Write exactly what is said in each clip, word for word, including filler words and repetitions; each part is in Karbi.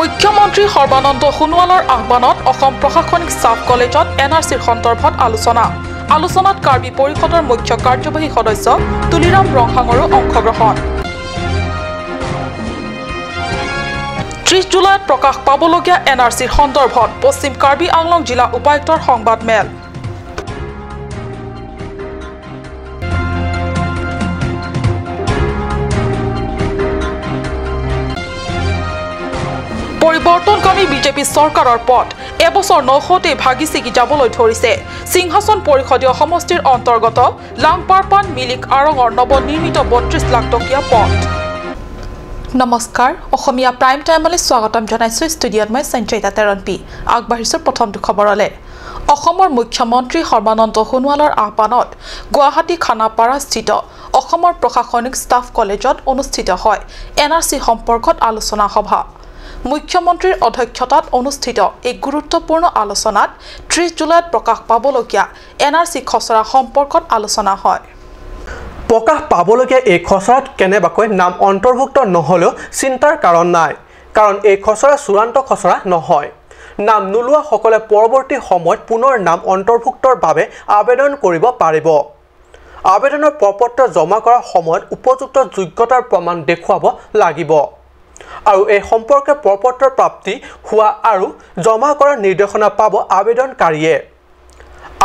মুখ্যমন্ত্ৰী সৰ্বানন্দ সোণোৱালৰ আহ্বানত অসম প্ৰশাসনিক ষ্টাফ কলেজত এন আৰ চিৰ সন্দৰ্ভত আলোচনা। আলোচনাত কাৰ্বি পৰিষদৰ মুখ্য কাৰ্যবাহী সদস্য তুলিৰাম ৰংহাঙৰো অংশগ্ৰহণ। ত্ৰিশ জুলাইত প্ৰকাশ পাবলগীয়া এন আৰ চিৰ সন্দৰ্ভত পশ্চিম কাৰ্বি আংলং জিলা উপায়ুক্তৰ সংবাদমেল। পৰিৱৰ্তনকামী বিজেপি চৰকাৰৰ পথ এবছৰ নখতে ভাগি ছিগি যাবলৈ ধৰিছে। সিংহাসন পৰিষদীয় সমষ্টিৰ অন্তৰ্গত লাংপাৰপান মিলিক আৰঙৰ নৱনিৰ্মিত বত্ৰিশ লাখ টকীয়া পথ। নমস্কাৰ, অসমীয়া প্ৰাইম টাইমলৈ স্বাগতম জনাইছো। ষ্টুডিঅ'ত মই সঞ্চয়িতা তেৰণপি। আগবাঢ়িছো প্ৰথমটো খবৰলৈ। অসমৰ মুখ্যমন্ত্ৰী সৰ্বানন্দ সোণোৱালৰ আহ্বানত গুৱাহাটী খানাপাৰাস্থিত অসমৰ প্ৰশাসনিক ষ্টাফ কলেজত অনুষ্ঠিত হয় এন আৰ চি সম্পৰ্কত আলোচনা সভা। মুখ্যমন্ত্ৰীৰ অধ্যক্ষতাত অনুষ্ঠিত এই গুৰুত্বপূৰ্ণ আলোচনাত ত্ৰিশ জুলাইত প্ৰকাশ পাবলগীয়া এন আৰ চি খচৰা সম্পৰ্কত আলোচনা হয়। প্ৰকাশ পাবলগীয়া এই খচৰাত কেনেবাকৈ নাম অন্তৰ্ভুক্ত নহ'লেও চিন্তাৰ কাৰণ নাই, কাৰণ এই খচৰা চূড়ান্ত খচৰা নহয়। নাম নোলোৱাসকলে পৰৱৰ্তী সময়ত পুনৰ নাম অন্তৰ্ভুক্তৰ বাবে আবেদন কৰিব পাৰিব। আবেদনৰ প্ৰপত্ৰ জমা কৰাৰ সময়ত উপযুক্ত যোগ্যতাৰ প্ৰমাণ দেখুৱাব লাগিব আৰু এই সম্পৰ্কে প্ৰপত্ৰ প্ৰাপ্তি হোৱা আৰু জমা কৰাৰ নিৰ্দেশনা পাব আবেদনকাৰীয়ে।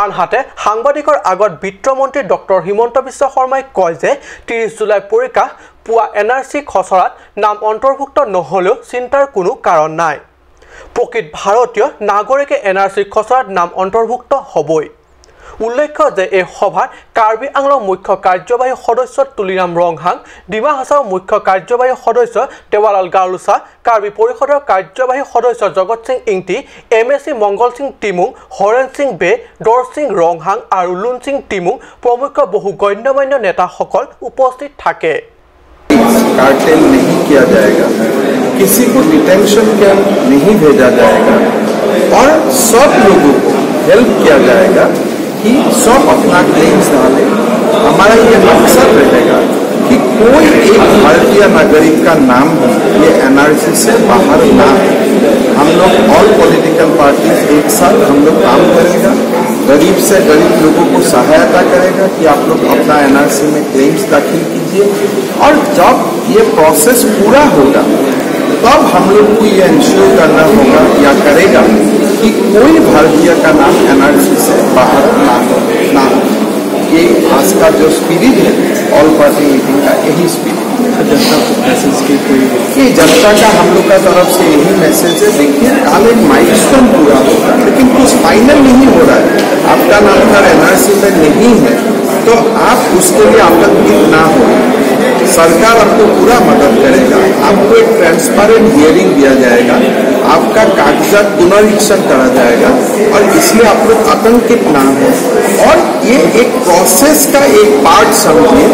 আনহাতে সাংবাদিকৰ আগত বিত্তমন্ত্ৰী ডক্টৰ হিমন্ত বিশ্ব শৰ্মাই কয় যে ত্ৰিশ জুলাই পৰীক্ষা পুৱা এন আৰ চি খচৰাত নাম অন্তৰ্ভুক্ত নহ'লেও চিন্তাৰ কোনো কাৰণ নাই। প্ৰকৃত ভাৰতীয় নাগৰিকে এন আৰ চি খচৰাত নাম অন্তৰ্ভুক্ত হ'বই। উল্লেখ্য যে এই সভাত কাৰ্বি আংলং মুখ্য কাৰ্যবাহী সদস্য তুলিৰাম ৰংহাং, ডিমা হাছাও মুখ্য কাৰ্যবাহী সদস্য দেৱালাল গালোচা, কাৰ্বি পৰিষদৰ কাৰ্যবাহী সদস্য জগত সিং ইংতি, এম এ চি মংগল সিং টিমুং, হৰেণ সিং বে, দৰ সিং ৰংহাং আৰু লুন সিং টিমুং প্ৰমুখ্য বহু গণ্যমান্য নেতাসকল উপস্থিত থাকে। कार्टेल नहीं किया जाएगा, किसी को डिटेंशन कैंप नहीं भेजा जाएगा और सब लोगों को हेल्प किया जाएगा कि सब अपना क्लेम्स डालें। हमारा ये मकसद रहेगा कि कोई एक भारतीय नागरिक का नाम ये एनआरसी से बाहर ना आए। हम लोग ऑल पॉलिटिकल पार्टीज एक साथ हम लोग काम करेगा, गरीब से गरीब लोगों को सहायता करेगा कि आप लोग अपना एनआरसी में क्लेम्स दाखिल कीजिए। और जब ये प्रोसेस पूरा होगा, तब हम लोग को ये इंश्योर करना होगा या करेगा कि कोई भारतीय का नाम एनआरसी से बाहर ना हो, ना हो। ये आज का जो स्पिरिट है ऑल पार्टी मीटिंग का, यही स्पिरिट। जनता को मैसेज की कोई ये जनता का हम लोग का तरफ से यही मैसेज है। देखिए, कल एक माइलस्टोन पूरा होगा, लेकिन कुछ फाइनल नहीं हो रहा है, आपका नाम अगर एनआरसी में नहीं है तो आप उसके लिए आतंकित ना हो। सरकार आपको पूरा मदद करेगा, आपको एक ट्रांसपेरेंट हियरिंग दिया जाएगा, आपका कागजात पुनरीक्षण करा जाएगा और इसलिए आप लोग आतंकित ना हो। और ये एक प्रोसेस का एक पार्ट समझिए,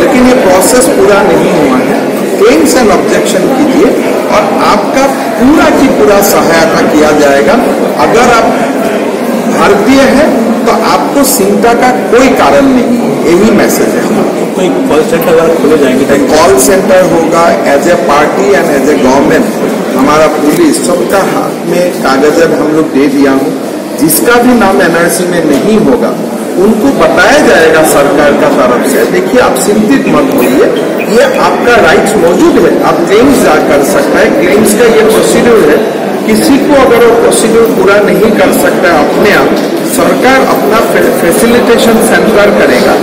लेकिन ये प्रोसेस पूरा नहीं हुआ है। क्लेम्स एंड ऑब्जेक्शन कीजिए और आपका पूरा की पूरा सहायता किया जाएगा। अगर आप भारतीय हैं तो आपको चिंता का कोई कारण नहीं है, यही मैसेज है हमारा। कोई कॉल सेंटर अगर खोले जाएंगे तो कॉल सेंटर होगा, as a party and as a government हमारा पुलिस सबका हाथ में कागजात हम लोग दे दिया हूँ। जिसका भी नाम एनआरसी में नहीं होगा उनको बताया जाएगा सरकार का तरफ से, देखिए आप चिंतित मत होइए, ये आपका राइट्स मौजूद है, आप क्लेम्स जा कर सकता है। क्लेम्स का ये प्रोसीड्यूर है, किसी को अगर वो प्रोसीड्यूर पूरा नहीं कर सकता है अपने आप, सरकार अपना फे-, फैसिलिटेशन सेंटर करेगा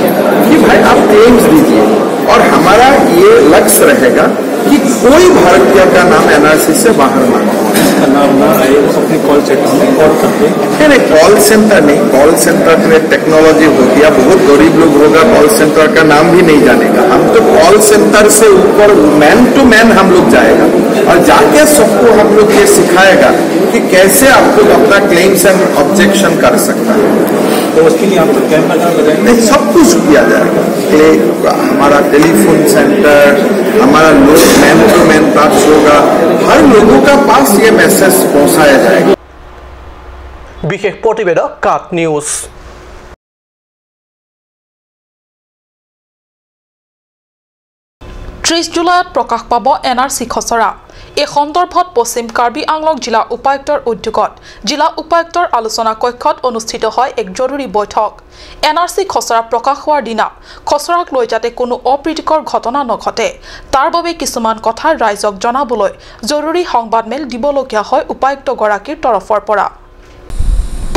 कि भाई आप क्लेम्स दीजिए। और हमारा ये लक्ष्य रहेगा कि कोई भारतीय का नाम एनआरसी से बाहर ना हो। जिसका नाम ना आए, वो अपने कॉल सेंटर में कॉल करते हैं। नहीं, नहीं, कॉल सेंटर नहीं, कॉल सेंटर में टेक्नोलॉजी हो गया, बहुत गरीब लोग होगा, कॉल सेंटर का नाम भी नहीं जानेगा। हम तो कॉल सेंटर से ऊपर मैन टू मैन हम लोग जाएगा और जाके सबको हम लोग ये सिखाएगा कि कैसे आप लोग अपना क्लेम्स एंड ऑब्जेक्शन कर सकता है। तो उसके लिए आप तो कैंप वगैरह लगाएंगे? नहीं, सब कुछ किया जाएगा। क्ले-, हमारा टेलीफोन सेंटर, हमारा लोग मैन टू मैन टच होगा, हर लोगों का पास ये मैसेज पहुंचाया जाएगा। বিশেষ প্ৰতিবেদক কাট নিউজ। ত্ৰিশ জুলাইত প্ৰকাশ পাব এন আৰ চি খচৰা। এই সন্দৰ্ভত পশ্চিম কাৰ্বি আংলং জিলা উপায়ুক্তৰ উদ্যোগত জিলা উপায়ুক্তৰ আলোচনা কক্ষত অনুষ্ঠিত হয় এক জৰুৰী বৈঠক। এন আৰ চি খচৰা প্ৰকাশ হোৱাৰ দিনা খচৰাক লৈ যাতে কোনো অপ্ৰীতিকৰ ঘটনা নঘটে, তাৰ বাবে কিছুমান কথা ৰাইজক জনাবলৈ জৰুৰী সংবাদমেল দিবলগীয়া হয় উপায়ুক্তগৰাকীৰ তৰফৰ পৰা।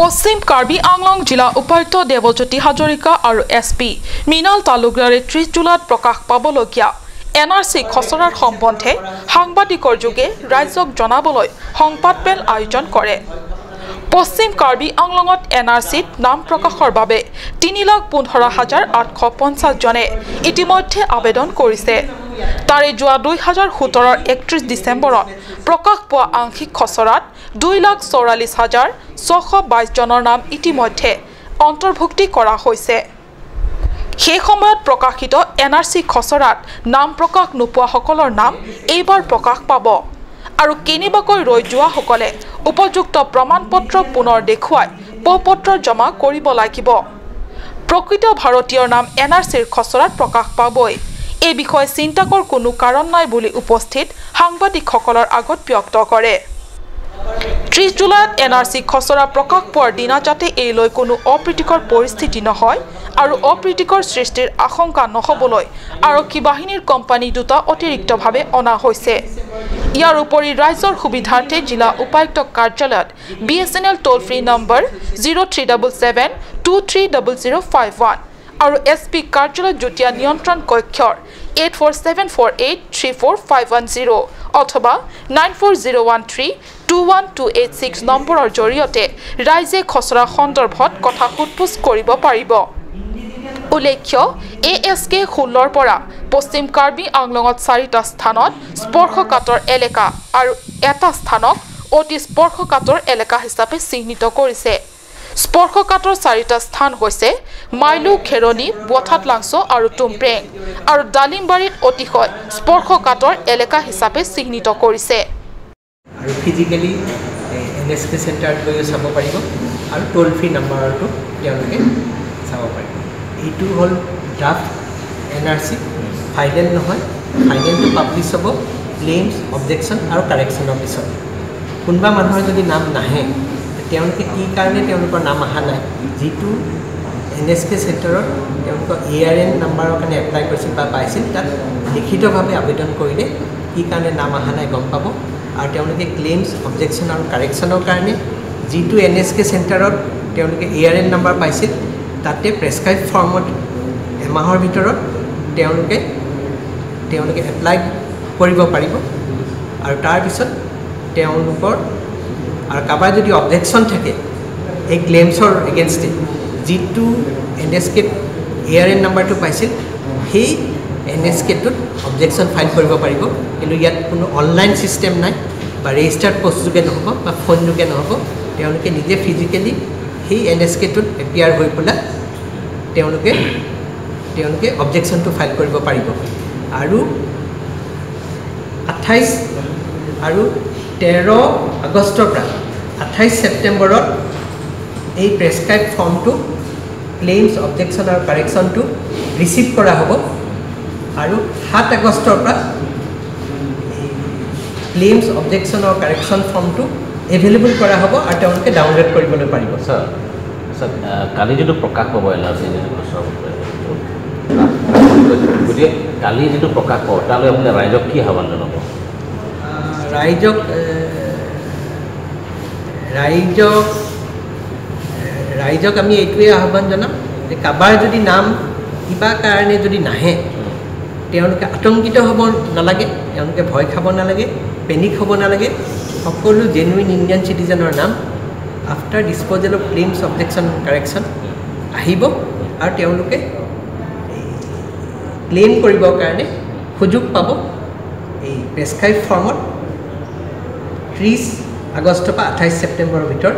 পশ্চিম কাৰ্বি আংলং জিলা উপায়ুক্ত দেৱজ্যোতি হাজৰিকা আৰু এছ পি মৃণাল তালুকদাৰে ত্ৰিশ জুলাইত প্ৰকাশ পাবলগীয়া এন আৰ চি খচৰাৰ সম্বন্ধে সাংবাদিকৰ যোগে ৰাইজক জনাবলৈ সংবাদমেল আয়োজন কৰে। পশ্চিম কাৰ্বি আংলঙত এন আৰ চিত নাম প্ৰকাশৰ বাবে তিনি লাখ পোন্ধৰ হাজাৰ আঠশ পঞ্চাছ জনে ইতিমধ্যে আবেদন কৰিছে। তাৰে যোৱা দুই হাজাৰ সোতৰৰ একত্ৰিশ ডিচেম্বৰত প্ৰকাশ পোৱা আংশিক খচৰাত দুই লাখ চৌৰাল্লিছ হাজাৰ ছশ বাইছ জনৰ নাম ইতিমধ্যে অন্তৰ্ভুক্তি কৰা হৈছে। সেই সময়ত প্ৰকাশিত এন আৰ চি খচৰাত নাম প্ৰকাশ নোপোৱাসকলৰ নাম এইবাৰ প্ৰকাশ পাব আৰু কেনিবাকৈ ৰৈ যোৱাসকলে উপযুক্ত প্ৰমাণ পত্ৰ পুনৰ দেখুৱাই প্ৰ-পত্ৰ জমা কৰিব লাগিব। প্ৰকৃত ভাৰতীয়ৰ নাম এন আৰ চিৰ খচৰাত প্ৰকাশ পাবই। এই বিষয়ে চিন্তাকৰ কোনো কাৰণ নাই বুলি উপস্থিত সাংবাদিকসকলৰ আগত ব্যক্ত কৰে। ত্ৰিশ জুলাইত এন আৰ চি খচৰা প্ৰকাশ পোৱাৰ দিনা যাতে এই লৈ কোনো অপ্ৰীতিকৰ পৰিস্থিতি নহয় আৰু অপ্ৰীতিকৰ সৃষ্টিৰ আশংকা নহ'বলৈ আৰক্ষী বাহিনীৰ কোম্পানী দুটা অতিৰিক্তভাৱে অনা হৈছে। ইয়াৰ উপৰি ৰাইজৰ সুবিধাৰ্থে জিলা উপায়ুক্ত কাৰ্যালয়ত B S N L toll free number zero' three double seven two three double zero' five one আৰু এছ পি কাৰ্যালয়ত যুটীয়া নিয়ন্ত্ৰণ কক্ষৰ eight four seven four eight three four five one zero' অথবা nine four zero' one three two one two eight six নম্বৰৰ জৰিয়তে ৰাইজে খচৰা সন্দৰ্ভত কথা সোধ-পোছ কৰিব পাৰিব। উল্লেখ্য, এ এছ কে ষোল্লৰ পৰা পশ্চিম কাৰ্বি আংলঙত চাৰিটা স্থানত স্পৰ্শকাতৰ এলেকা আৰু এটা স্থানক অতি স্পৰ্শকাতৰ এলেকা হিচাপে চিহ্নিত কৰিছে। স্পৰ্শকাতৰ চাৰিটা স্থান হৈছে মাইলু, খেৰণি, বঠাটলাংচ' আৰু টুমপ্ৰেং, আৰু ডালিমবাৰীত অতিশয় স্পৰ্শকাতৰ এলেকা হিচাপে চিহ্নিত কৰিছে। আৰু ফিজিকেলি এন এছ কে চেণ্টাৰত গৈও চাব পাৰিব আৰু টোল ফ্ৰী নাম্বাৰটো তেওঁলোকে চাব পাৰিব। এইটো হ'ল ড্ৰাফ্ট এন আৰ চি, ফাইনেল নহয়। ফাইনেলটো পাব্লিছ হ'ব ক্লেইমছ, অবজেকশ্যন আৰু কাৰেকশ্যনৰ পিছত। কোনোবা মানুহৰ যদি নাম নাহে, তেওঁলোকে কি কাৰণে তেওঁলোকৰ নাম অহা নাই, যিটো এন এছ কে চেণ্টাৰত তেওঁলোকৰ এ আৰ এন নাম্বাৰৰ কাৰণে এপ্লাই কৰিছিল বা পাইছিল, তাত লিখিতভাৱে আবেদন কৰিলে কি কাৰণে নাম অহা নাই গম পাব। আৰু তেওঁলোকে ক্লেইমছ, অবজেকশ্যন আৰু কাৰেকশ্যনৰ কাৰণে যিটো এন এছ কে চেণ্টাৰত তেওঁলোকে এ আৰ এন নাম্বাৰ পাইছিল, তাতে প্ৰেছক্ৰাইব ফৰ্মত এমাহৰ ভিতৰত তেওঁলোকে তেওঁলোকে এপ্লাই কৰিব পাৰিব। আৰু তাৰপিছত তেওঁলোকৰ আৰু কাৰোবাৰ যদি অবজেকশ্যন থাকে এই ক্লেইমছৰ এগেইনষ্টে, যিটো এন এছ কেত এ আৰ এন নাম্বাৰটো পাইছিল, সেই এন এছ কেটোত অবজেকশ্যন ফাইল কৰিব পাৰিব। কিন্তু ইয়াত কোনো অনলাইন ছিষ্টেম নাই বা ৰেজিষ্টাৰ্ড পোষ্ট যোগে নহ'ব বা ফোন যোগে নহ'ব। তেওঁলোকে নিজে ফিজিকেলি সেই এন এছ কেটোত এপিয়াৰ হৈ পেলাই তেওঁলোকে তেওঁলোকে অবজেকশ্যনটো ফাইল কৰিব পাৰিব। আৰু আঠাইছ আৰু তেৰ আগষ্টৰ পৰা আঠাইছ ছেপ্টেম্বৰত এই প্ৰেছক্ৰাইব ফৰ্মটো, ক্লেইমছ, অবজেকশ্যন আৰু কাৰেকশ্যনটো ৰিচিভ কৰা হ'ব। আৰু সাত আগষ্টৰ পৰা এই ক্লেইমছ, অবজেকশ্যন আৰু কাৰেকশ্যন ফৰ্মটো এভেইলেবল কৰা হ'ব আৰু তেওঁলোকে ডাউনলোড কৰিবলৈ পাৰিব। ছাৰ, ছাৰ, আহ, কালি যিটো প্ৰকাশ পাব এন আৰ চি যিটো খচৰা, গতিকে কালি যিটো প্ৰকাশ পাব, তালৈ আপুনি ৰাইজক কি আহ্বান জনাব? ৰাইজক এ, ৰাইজক ৰাইজক আমি এইটোৱে আহ্বান জনাম যে কাৰোবাৰ যদি নাম কিবা কাৰণে যদি নাহে, তেওঁলোকে আতংকিত হ'ব নালাগে, তেওঁলোকে ভয় খাব নালাগে, পেনিক হ'ব নালাগে। সকলো জেনুইন ইণ্ডিয়ান চিটিজেনৰ নাম after disposal of claims, objection, correction আহিব আৰু তেওঁলোকে ক্লেইম কৰিবৰ কাৰণে সুযোগ পাব। এই প্ৰেছক্ৰাইব ফৰ্মত ত্ৰিছ আগষ্টৰ পৰা আঠাইছ ছেপ্টেম্বৰৰ ভিতৰত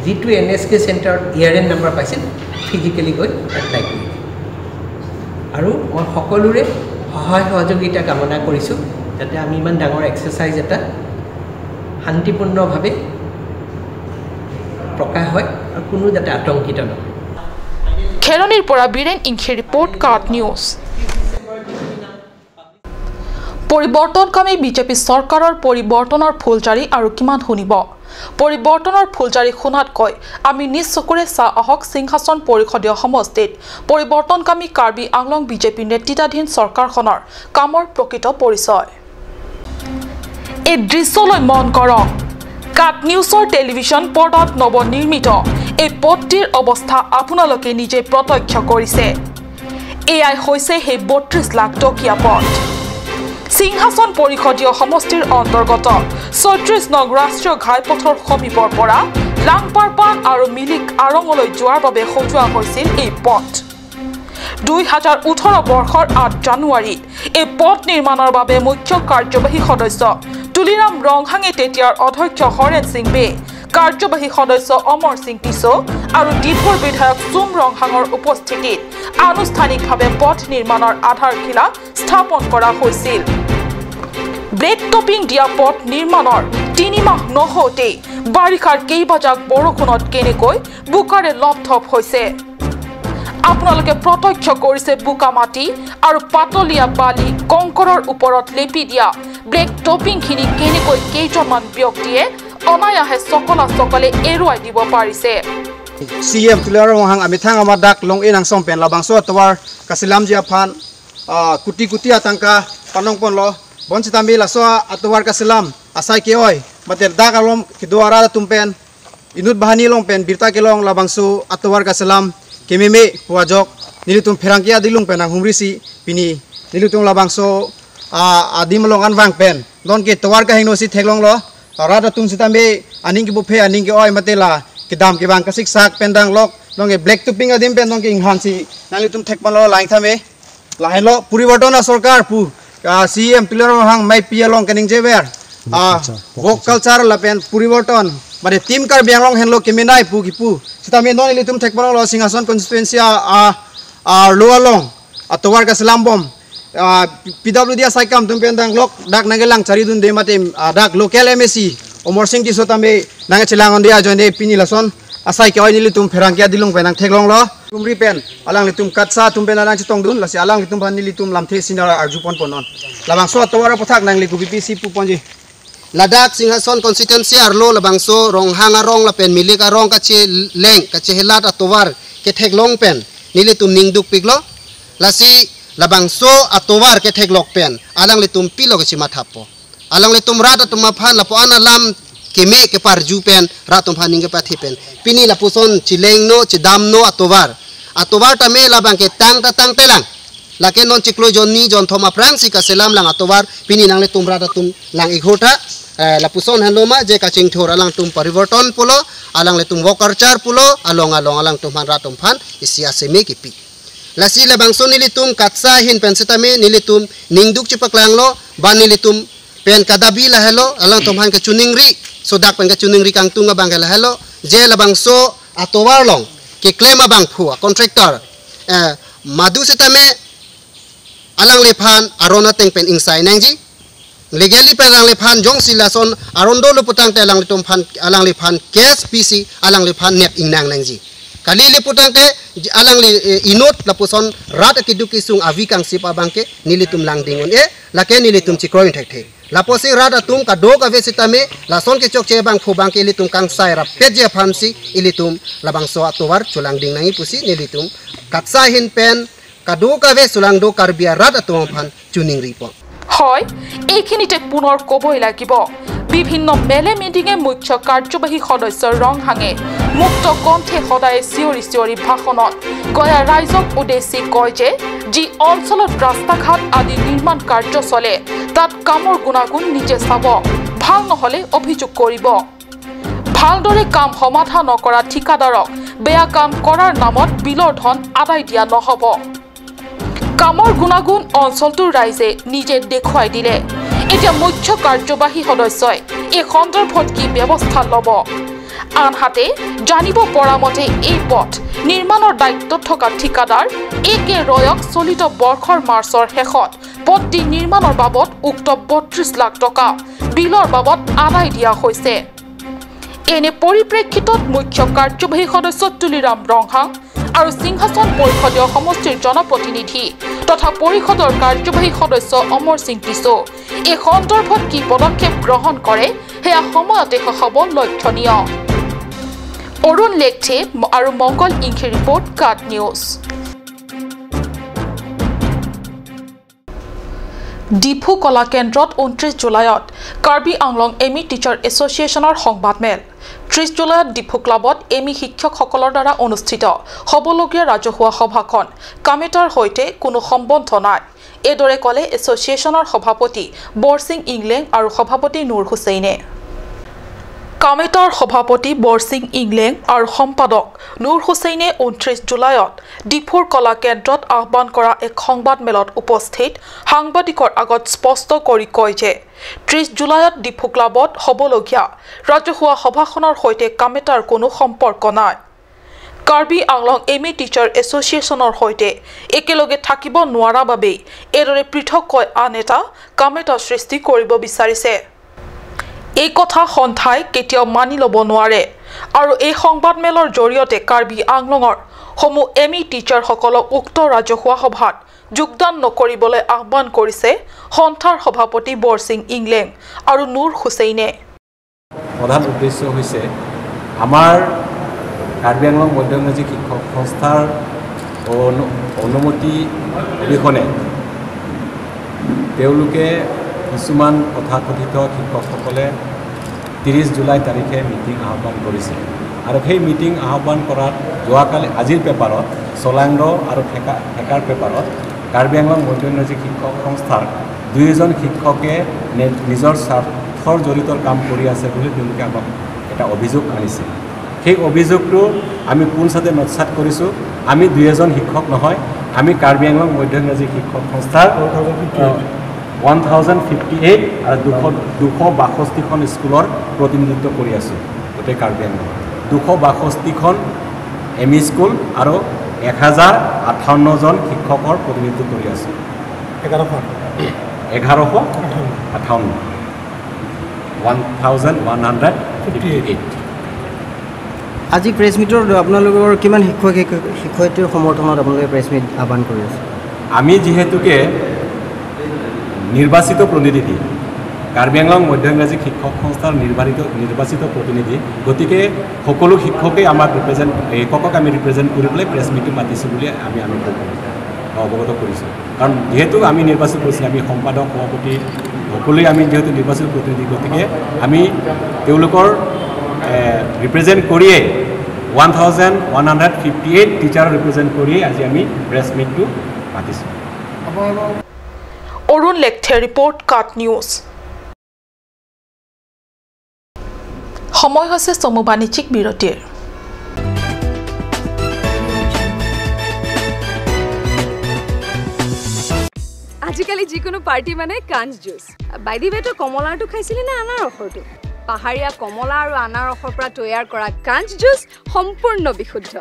যিটো এন এছ কে চেণ্টাৰত ই আৰ এন নাম্বাৰ পাইছিল, ফিজিকেলি গৈ এপ্লাই কৰিব। আৰু মই সকলোৰে সহায় সহযোগিতা কামনা কৰিছোঁ, যাতে আমি ইমান ডাঙৰ এক্সাৰচাইজ এটা শান্তিপূৰ্ণভাৱে প্ৰকাশ হয় আৰু কোনো যাতে আতংকিত নহয়। খেৰণিৰ পৰা বীৰেণ ইংখীৰ ৰিপৰ্ট, কাট নিউজ। পৰিৱৰ্তনকামী বিজেপি চৰকাৰৰ পৰিৱৰ্তনৰ ফুলজাৰি আৰু কিমান শুনিব? পৰিৱৰ্তনৰ ফুলজাৰি শুনাতকৈ আমি নিজ চকুৰে চাই আহক সিংহাসন পৰিষদীয় সমষ্টিত পৰিৱৰ্তনকামী কাৰ্বি আংলং বিজেপি নেতৃত্বাধীন চৰকাৰখনৰ কামৰ প্ৰকৃত পৰিচয়। এই দৃশ্যলৈ মন কৰক। কাট নিউজৰ টেলিভিছন পৰ্দাত নৱনিৰ্মিত এই পথটিৰ অৱস্থা আপোনালোকে নিজে প্ৰত্যক্ষ কৰিছে। এয়াই হৈছে সেই বত্ৰিশ লাখ টকীয়া পথ। সিংহাসন পৰিষদীয় সমষ্টিৰ অন্তৰ্গত ছয়ত্ৰিশ নং ৰাষ্ট্ৰীয় ঘাইপথৰ সমীপৰ পৰা লাংপাৰপান আৰু মিলিক আৰঙলৈ যোৱাৰ বাবে সজোৱা হৈছিল এই পথ। দুই হাজাৰ ওঠৰ বৰ্ষৰ আঠ জানুৱাৰীত এই পথ নিৰ্মাণৰ বাবে মুখ্য কাৰ্যবাহী সদস্য তুলিৰাম ৰংহাঙে তেতিয়াৰ অধ্যক্ষ হৰেণ সিং বে, কাৰ্যবাহী সদস্য অমৰ সিং টিছো আৰু ডিফুৰ বিধায়ক চুম ৰংহাঙৰ উপস্থিতিত আনুষ্ঠানিকভাৱে পথ নিৰ্মাণৰ আধাৰশিলা স্থাপন কৰা হৈছিল। ব্লেক টপিং দিয়া পথ নিৰ্মাণৰ তিনিমাহ নহওঁতেই বাৰিষাৰ কেইবাজাক বৰষুণত কেনেকৈ বোকাৰে লপথপ হৈছে। আপোনালোকে প্ৰত্যক্ষ কৰিছে বোকা মাটি আৰু পাতলীয়া বালি কংকৰৰ ওপৰত লেপি দিয়া ব্লেক টপিংখিনি কেনেকৈ কেইজনমান ব্যক্তিয়ে অনায়াসে চকলা চকলে এৰুৱাই দিব পাৰিছে। C E M Tuliram Ronghang amethang amat dak long-e nangsom pen labangso atovar kaselamji aphan, ah, kuti kuti atangka panongponlo. Bonsitame laso atovar kaselam asai ke-oi mate dak along kedo arat atum pen inut banghini along pen birta kelong labangso atovar kaselam kememe pu ajok nelitum pherangke adilung pen nanghumrisi pini nelitum labangso, ah, adim along anvang pen non ke tovar kahingno si theklonglo. Rat atum sitame aning kebuphe aning ke-oi mate la kedam kevang kasiksak pen danglok non ke black topping adim pen non ke inghan si nanglitum thekponlo, lain tame. Lahenlo puriborton asorkar pu, ah, C E M Tuliram Ronghang maipi along kaningjever, ah, work culture lapen puriborton mate Team Karbi Anglong henlo kemenei pu kipu. Sitame non ilitum thekponlo Singhason constituency, ah, ah, lo along atovar kaselambom, ah, P W D asaikam atum pen danglok dak nangkelang charidunde mate, ah, dak local M A C Omor Sing Tisso tame nangchelang-onde ajoine pini lason asai ke-oi nelitum pherangke adilung pen nangtheklonglo. Tumri pen alanglitum KATSA atum pen nangchetongdun, lasi alanglitum aphan nelitum lamthe senior arjupon ponon. Labangso atovar aputhak nangli kopi-pi si puponji. Ladak Singhason constituency arlo labangso Ronghang arong lapen Milik arong kacheleng kachehelat atovar ketheklong pen nelitum ning dukpiklo. Lasi labangso atovar ketheklok pen alanglitum pilo kachemathapo. Alanglitum rat atum aphan lapu-an alam keme keparju pen rat atum aphan ning kepathe pen pini lapuson chelengno chedamno atovar. Atovar tame labang ke tang ta tangtelang. Lake non chiklo jonni jonthom aphrangsi kaselam lang atovar pini nanglitum rat atum lang ighota, eh, lapuson henlo ma je kachingthur alangtum pariborton pulo, alanglitum work culture pulo, along along alangtum aphan rat atum aphan isi aseme kipi. Lasi labangso nelitum KATSA ahin pen sitame nelitum ning duk chepaklanglo, ba nelitum pen kadabi lahelo, alangtum aphan kachiningri, sodak pen kachiningri kangtung abang ke lahelo, je labangso atovar along keklem abangphu a contractor, eh, madu sitame alangliphan aron ateng pen ingsai nangji. Legally pen alangliphan jongsi lason aron dolo putangte alanglitum aphan, alangliphan case pisi alangliphan nep ingnang nangji. Kali le putangte alangli, eh, inut lapuson rat akeduk kesung avi kangsip abang ke nelitum langding un-e, lake nelitum chikroin thekthe. Lapusi rat atum kadokave sitame lason kechokche abangphu abang ke ilitum kangsai rapetji aphansi ilitum labangso atovar chelangding nangji pusi nelitum KATSA ahin pen kadokave chelangdo Karbi arat atum aphan chiningripo. হয়, এইখিনিতে পুনৰ ক'বই লাগিব, বিভিন্ন মেলে মিটিঙে মুখ্য কাৰ্যবাহী সদস্য ৰংহাঙে মুক্ত কণ্ঠে সদায় চিঞৰি চিঞৰি ভাষণত গয়া ৰাইজক উদ্দেশ্যি কয় যে যি অঞ্চলত ৰাস্তা ঘাট আদি নিৰ্মাণ কাৰ্য চলে, তাত কামৰ গুণাগুণ নিজে চাব, ভাল নহ'লে অভিযোগ কৰিব। ভালদৰে কাম সমাধা নকৰা ঠিকাদাৰক বেয়া কাম কৰাৰ নামত বিলৰ ধন আদায় দিয়া নহ'ব। কামৰ গুণাগুণ অঞ্চলটোৰ ৰাইজে নিজে দেখুৱাই দিলে। এতিয়া মুখ্য কাৰ্যবাহী সদস্যই এই সন্দৰ্ভত কি ব্যৱস্থা ল'ব? আনহাতে জানিব পৰা মতে এই পথ নিৰ্মাণৰ দায়িত্বত থকা ঠিকাদাৰ এ কে ৰয়ক চলিত বৰ্ষৰ মাৰ্চৰ শেষত পথটি নিৰ্মাণৰ বাবদ উক্ত বত্ৰিশ লাখ টকা বিলৰ বাবদ আদায় দিয়া হৈছে। এনে পৰিপ্ৰেক্ষিতত মুখ্য কাৰ্যবাহী সদস্য তুলিৰাম ৰংহাং আৰু সিংহাসন পৰিষদীয় সমষ্টিৰ জনপ্ৰতিনিধি তথা পৰিষদৰ কাৰ্যবাহী সদস্য অমৰ সিং টিছো এই সন্দৰ্ভত কি পদক্ষেপ গ্ৰহণ কৰে, সেয়া সময়তে হব লক্ষণীয়। অৰুণ লেকথে আৰু মংগল ইংখে ৰিপৰ্ট, কাট নিউজ। ডিফু কলা কেন্দ্ৰত ঊনত্ৰিশ জুলাইত কাৰ্বি আংলং এম ই টিচাৰ এছ'চিয়েশ্যনৰ সংবাদমেল। ত্ৰিশ জুলাইত ডিফু ক্লাবত এম ই শিক্ষকসকলৰ দ্বাৰা অনুষ্ঠিত হ'বলগীয়া ৰাজহুৱা সভাখন কামেটাৰ সৈতে কোনো সম্বন্ধ নাই, এইদৰে ক'লে এছ'চিয়েশ্যনৰ সভাপতি বৰসিং ইংলেং আৰু সভাপতি নুৰ হুছেইনে। কামেটাৰ সভাপতি বৰসিং ইংলেং আৰু সম্পাদক নুৰ হুছেইনে ঊনত্ৰিশ জুলাইত ডিফুৰ কলা কেন্দ্ৰত আহ্বান কৰা এক সংবাদমেলত উপস্থিত সাংবাদিকৰ আগত স্পষ্ট কৰি কয় যে ত্ৰিশ জুলাইত ডিফু ক্লাবত হ'বলগীয়া ৰাজহুৱা সভাখনৰ সৈতে কামেটাৰ কোনো সম্পৰ্ক নাই। কাৰ্বি আংলং এম ই টিচাৰ এছ'চিয়েশ্যনৰ সৈতে একেলগে থাকিব নোৱাৰা বাবেই এইদৰে পৃথককৈ আন এটা কামেটা সৃষ্টি কৰিব বিচাৰিছে। এই কথা সন্থাই কেতিয়াও মানি ল'ব নোৱাৰে আৰু এই সংবাদমেলৰ জৰিয়তে কাৰ্বি আংলঙৰ সমূহ এম ই টিচাৰসকলক উক্ত ৰাজহুৱা সভাত যোগদান নকৰিবলৈ আহ্বান কৰিছে সন্থাৰ সভাপতি বৰসিং ইংলেং আৰু নুৰ হুছেইনে। প্ৰধান উদ্দেশ্য হৈছে আমাৰ কাৰ্বি আংলং মধ্য ইংৰাজী শিক্ষক সংস্থাৰ অনু- অনুমতি অবিহনে তেওঁলোকে কিছুমান তথাকথিত শিক্ষকসকলে ত্ৰিছ জুলাই তাৰিখে মিটিং আহ্বান কৰিছে আৰু সেই মিটিং আহ্বান কৰাত যোৱাকালি আজিৰ পেপাৰত চলাংৰ আৰু ঠেকা ঠেকাৰ পেপাৰত কাৰ্বি আংলং মধ্য ইংৰাজী শিক্ষক সংস্থাৰ দুয়োজন শিক্ষকে নে- নিজৰ স্বাৰ্থৰ জড়িত কাম কৰি আছে বুলি তেওঁলোকে আমাক এটা অভিযোগ আনিছে। সেই অভিযোগটো আমি পোনচাতে নস্যাৎ কৰিছোঁ। আমি দুই এজন শিক্ষক নহয়, আমি কাৰ্বি আংলং মধ্য ইংৰাজী শিক্ষক সংস্থাৰ ওৱান থাউজেণ্ড ফিফটি এইট আৰু দুশ দুশ বাষষ্ঠিখন স্কুলৰ প্ৰতিনিধিত্ব কৰি আছোঁ গোটেই কাৰ্বি আংলং। দুশ বাষষ্ঠিখন এম ই স্কুল আৰু এক হাজাৰ আঠাৱন্নজন শিক্ষকৰ প্ৰতিনিধিত্ব কৰি আছোঁ। এঘাৰশ এঘাৰশ আঠাৱন্ন, one thousand one hundred fifty eight. আজি প্ৰেছ মিটত আপোনালোকৰ কিমান শিক্ষক শিক্ষক- শিক্ষয়িত্ৰীৰ সমৰ্থনত আপোনালোকে প্ৰেছ মিট আহ্বান কৰি আছে? আমি যিহেতুকে নিৰ্বাচিত প্ৰতিনিধি, কাৰ্বি আংলং মধ্য ইংৰাজী শিক্ষক সংস্থাৰ নিৰ্বাচিত নিৰ্বাচিত প্ৰতিনিধি, গতিকে সকলো শিক্ষকে আমাক ৰিপ্ৰেজেণ্ট শিক্ষকক আমি ৰিপ্ৰেজেণ্ট কৰি পেলাই প্ৰেছ মিটটো মাতিছোঁ বুলি আমি আমি অৱগত কৰিছোঁ। কাৰণ যিহেতু আমি নিৰ্বাচিত কৰিছিলোঁ, আমি সম্পাদক সভাপতি সকলোৱে আমি যিহেতু নিৰ্বাচিত প্ৰতিনিধি, গতিকে আমি তেওঁলোকৰ ৰিপ্ৰেজেণ্ট কৰিয়ে one thousand one hundred fifty eight teacher represent কৰিয়ে আজি আমি প্ৰেছ মিটটো পাতিছোঁ। অৰুণ লেকথে ৰিপৰ্ট, কাট নিউজ। সময় হৈছে চমু বাণিজ্যিক বিৰতিৰ। আজিকালি যিকোনো পাৰ্টি মানে কাঞ্চ জুচ। বাই দি ৱে, তই কমলাৰটো খাইছিলি নে আনাৰসৰটো? পাহাৰীয়া কমলা আৰু আনাৰসৰ পৰা তৈয়াৰ কৰা কাঞ্চ জুচ সম্পূৰ্ণ বিশুদ্ধ।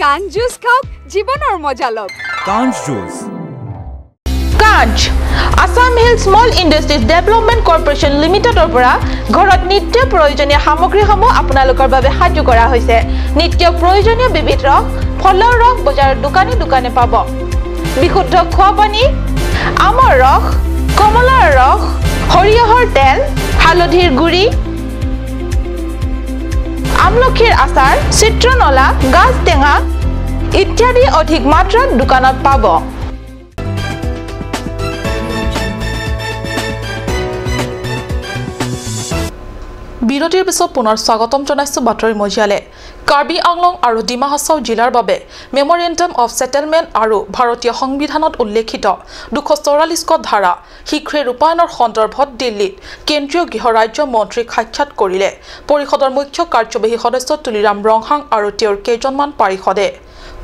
কাঞ্চ জুচ খাওক, জীৱনৰ মজা লওক। Kanch juice. Kanch, Assam hill small industries development corporation লিমিটেডৰ পৰা ঘৰত নিত্য প্ৰয়োজনীয় সামগ্ৰীসমূহ আপোনালোকৰ বাবে সাজু কৰা হৈছে। নিত্য প্ৰয়োজনীয় বিবিধ ৰস, ফলৰ ৰস বজাৰৰ দোকানে দোকানে পাব। বিশুদ্ধ খোৱা পানী, আমৰ ৰস, কমলাৰ ৰস, সৰিয়হৰ তেল, হালধিৰ গুড়ি, আমলখিৰ আচাৰ, চিত্ৰনলা, গাজ টেঙা ইত্যাদি অধিক মাত্ৰাত দোকানত পাব। বিৰতিৰ পিছত পুনৰ স্বাগতম জনাইছো বাতৰি মজিয়ালে। কাৰ্বি আংলং আৰু ডিমা হাছাও জিলাৰ বাবে মেমৰেণ্ডাম অৱ ছেটেলমেণ্ট আৰু ভাৰতীয় সংবিধানত উল্লেখিত দুশ চৌৰাল্লিছ ক ধাৰা শীঘ্ৰে ৰূপায়ণৰ সন্দৰ্ভত দিল্লীত কেন্দ্ৰীয় গৃহ ৰাজ্য মন্ত্ৰীক সাক্ষাৎ কৰিলে পৰিষদৰ মুখ্য কাৰ্যবাহী সদস্য তুলিৰাম ৰংহাং আৰু তেওঁৰ কেইজনমান পাৰিষদে।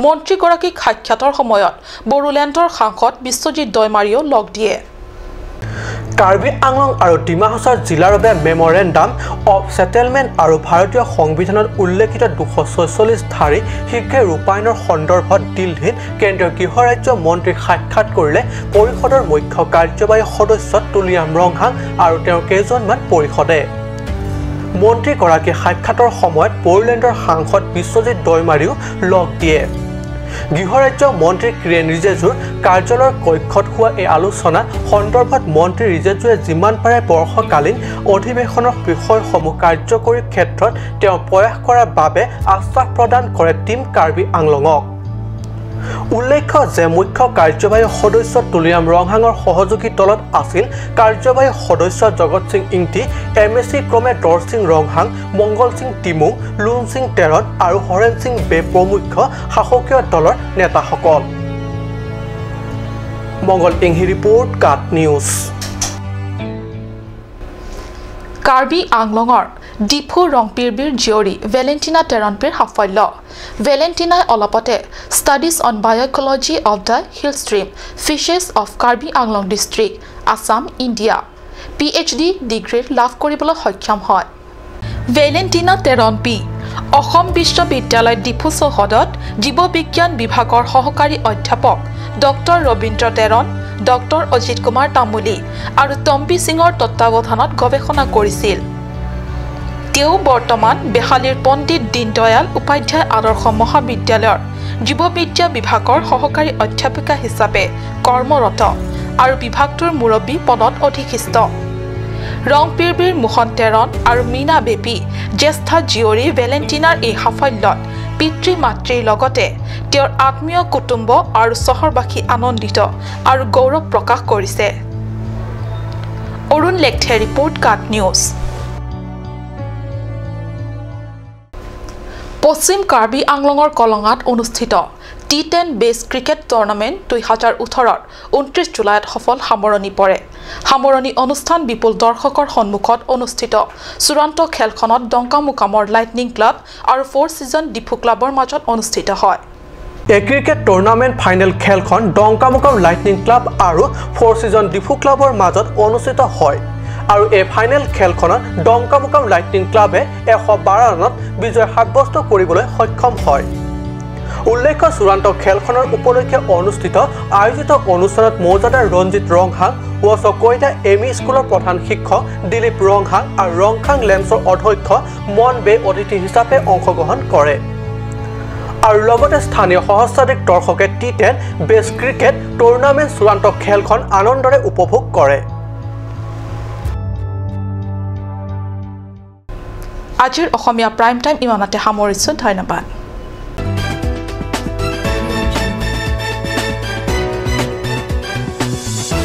মন্ত্ৰীগৰাকীক সাক্ষাতৰ সময়ত বড়োলেণ্ডৰ সাংসদ বিশ্বজিৎ দৈমাৰীয়েও লগ দিয়ে। কাৰ্বি আংলং আৰু ডিমা হাছাও জিলাৰ বাবে মেমৰেণ্ডাম অৱ ছেটেলমেণ্ট আৰু ভাৰতীয় সংবিধানত উল্লেখিত দুশ ছয়চল্লিছ ধাৰী শীঘ্ৰে ৰূপায়ণৰ সন্দৰ্ভত দিল্লীত কেন্দ্ৰীয় গৃহ ৰাজ্য মন্ত্ৰীক সাক্ষাৎ কৰিলে পৰিষদৰ মুখ্য কাৰ্যবাহী সদস্য তুলিৰাম ৰংহাং আৰু তেওঁৰ কেইজনমান পৰিষদে। মন্ত্ৰীগৰাকীয়ে সাক্ষাতৰ সময়ত বড়োলেণ্ডৰ সাংসদ বিশ্বজিৎ দৈমাৰীও লগ দিয়ে। গৃহৰাজ্য মন্ত্ৰী কিৰেণ ৰিজিজুৰ কাৰ্যালয়ৰ কক্ষত হোৱা এই আলোচনা সন্দৰ্ভত মন্ত্ৰী ৰিজিজুৱে যিমান পাৰে বৰ্ষকালীন অধিৱেশনৰ বিষয়সমূহ কাৰ্যকৰীৰ ক্ষেত্ৰত তেওঁ প্ৰয়াস কৰাৰ বাবে আশ্বাস প্ৰদান কৰে টিম কাৰ্বি আংলঙক। উল্লেখ্য যে মুখ্য কাৰ্যবাহী সদস্য তুলিৰাম ৰংহাঙৰ সহযোগী দলত আছিল কাৰ্যবাহী সদস্য জগত সিং ইংতি, এম এ চি ক্ৰমে দৰসিং ৰংহাং, মংগল সিং টিমুং, লুন সিং তেৰণ আৰু হৰেণ সিং বে প্ৰমুখ্য শাসকীয় দলৰ নেতাসকল। মংগল ইংহি ৰিপৰ্ট, কাট নিউজ। কাৰ্বি আংলঙৰ ডিফু ৰংপিৰবিৰ জীয়ৰী ভেলেণ্টিনা তেৰণপিৰ সাফল্য। ভেলেণ্টিনাই অলপতে Studies on Biology of the Hill Stream Fishes of Karbi Anglong District, Assam, India P H D degree লাভ কৰিবলৈ সক্ষম হয়। ভেলেণ্টিনা তেৰণপি অসম বিশ্ববিদ্যালয় ডিফু চৌহদত জীৱ বিজ্ঞান বিভাগৰ সহকাৰী অধ্যাপক ডক্টৰ ৰবীন্দ্ৰ তেৰণ, ডক্টৰ অজিত কুমাৰ তামুলী আৰু তম্বি সিঙৰ তত্বাৱধানত গৱেষণা কৰিছিল। তেওঁ বৰ্তমান বেহালিৰ পণ্ডিত দীনদয়াল উপাধ্যায় আদৰ্শ মহাবিদ্যালয়ৰ জীৱবিদ্যা বিভাগৰ সহকাৰী অধ্যাপিকা হিচাপে কৰ্মৰত আৰু বিভাগটোৰ মুৰব্বী পদত অধিষ্ঠিত। ৰংপিৰবিৰ মোহন তেৰণ আৰু মীনা বেপী জ্যেষ্ঠা জীয়ৰী ভেলেণ্টিনাৰ এই সাফল্যত পিতৃ মাতৃৰ লগতে তেওঁৰ আত্মীয় কুটুম্ব আৰু চহৰবাসী আনন্দিত আৰু গৌৰৱ প্ৰকাশ কৰিছে। অৰুণ লেকথেৰ ৰিপৰ্ট, কাট নিউজ। পশ্চিম কাৰ্বি আংলঙৰ কলঙাত অনুষ্ঠিত টি টেন বেছ ক্ৰিকেট টুৰ্ণামেণ্ট দুই হাজাৰ ওঠৰৰ ঊনত্ৰিছ জুলাইত সফল সামৰণি পৰে। সামৰণি অনুষ্ঠান বিপুল দৰ্শকৰ সন্মুখত অনুষ্ঠিত চূড়ান্ত খেলখনত ডংকামুকামৰ লাইটনিং ক্লাব আৰু ফ'ৰ ছিজন ডিফু ক্লাবৰ মাজত অনুষ্ঠিত হয়। এই ক্ৰিকেট টুৰ্ণামেণ্ট ফাইনেল খেলখন ডংকামুকাম লাইটনিং ক্লাব আৰু ফ'ৰ ছিজন ডিফু ক্লাবৰ মাজত অনুষ্ঠিত হয় আৰু এই ফাইনেল খেলখনত ডংকামুকাম লাইটনিং ক্লাবে এশ বাৰ ৰাণত বিজয় সাব্যস্ত কৰিবলৈ সক্ষম হয়। উল্লেখ্য, চূড়ান্ত খেলখনৰ উপলক্ষে অনুষ্ঠিত আয়োজিত অনুষ্ঠানত মৌজাদাৰ ৰঞ্জিত ৰংহাং, ৱছ কইনা এম ই স্কুলৰ প্ৰধান শিক্ষক দিলীপ ৰংহাং আৰু ৰংহাং লেম্পছৰ অধ্যক্ষ মন বে অতিথি হিচাপে অংশগ্ৰহণ কৰে আৰু লগতে স্থানীয় সহস্ৰাধিক দৰ্শকে টি টেন বেছ ক্ৰিকেট টুৰ্ণামেণ্ট চূড়ান্ত খেলখন আনন্দৰে উপভোগ কৰে। আজিৰ অসমীয়া প্ৰাইম টাইম ইমানতে সামৰিছো। ধন্যবাদ।